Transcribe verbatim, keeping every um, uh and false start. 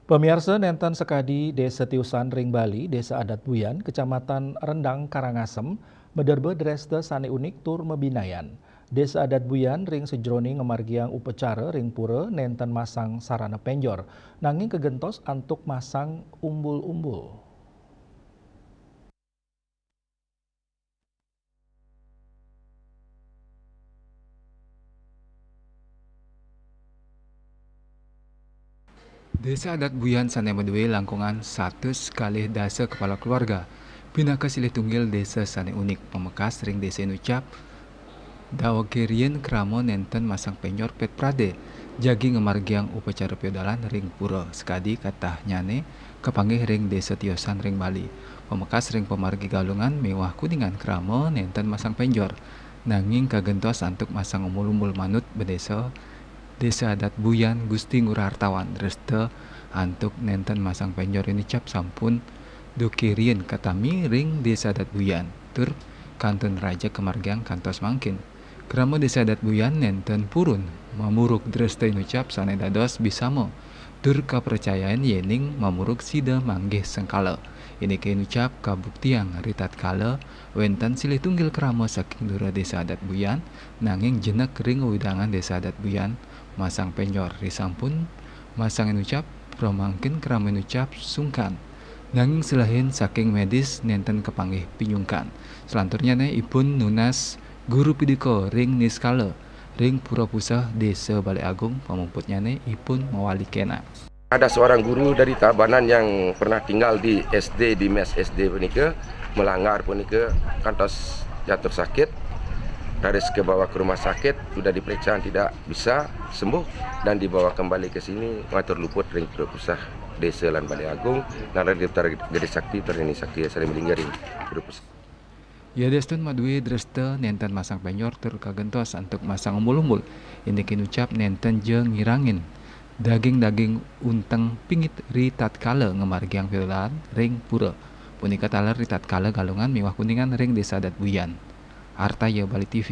Pamiarsa, nenten sakadi Desa Tiusan ring Bali, Desa Adat Buyan, Kecamatan Rendang Karangasem, maderba dresta sane unik tur mabinayan. Desa Adat Buyan ring sajeroning ngamargiang upacara ring pura nenten masang sarana penjor, nanging kagentos antuk masang umbul-umbul. Desa Adat Buyan sane madue langkungan satus kalih dasa kepala keluarga, pinaka silih tunggil desa sane unik. Pamekas ring desa inucap, dawege riin krama nenten masang penjor pet prade, jagi ngamargiang upacara piodalan ring pura, sakadi katahnyane kapanggih ring Desa Tiosan ring Bali. Pamekas ring pamargi Galungan miwah Kuningan krama nenten masang penjor, nanging kagentos antuk masang umbul-umbul manut bendesa Desa Adat Buyan Gusti Ngurah Artawan, dresta antuk nenten masang penjor inucap sampun duke riin katami ring Desa Adat Buyan, tur kantun raja kamargiang kantos mangkin. Krama Desa Adat Buyan nenten purun mamurug dresta inucap sane dados bisama, tur kapracayan yening mamurug sida manggih sengkala. Indike inucap kabuktiang ritatkala wenten silih tunggil krama saking dura Desa Adat Buyan, nanging jenek ring wewidangan Desa Adat Buyan masang penjor. Risampun masang inucap, pramangkin krama inucap sungkan. Nanging selehin saking medis nenten kapanggih pinyungkan. Selanturnyane ipun nunas guru pidika ring niskala ring Pura Puseh Desa Bale Agung, pamuputnyane ipun mawali kena. Ada seorang guru dari Tabanan yang pernah tinggal di S D, di mes S D punika, melanggar punika, kantos jatuh sakit, raris ke bawa ke rumah sakit, sudah diperiksa tidak bisa sembuh, dan dibawa kembali ke sini, matur luput ring Pura Puseh Desa lan Bale Agung, narada Diptar Gede Sakti, Tarnini Sakti, saling melingga ring Pura Puseh. Yadistun madue dresta nenten masang penjor tur kagentos antuk masang umbul-umbul, indike inucap nenten ja ngirangin daging-daging unteng pingit ritatkala ngamargiang piodalan ring pura. Punika taler ritatkala Galungan miwah Kuningan ring Desa Adat Buyan. Artaya, Bali T V.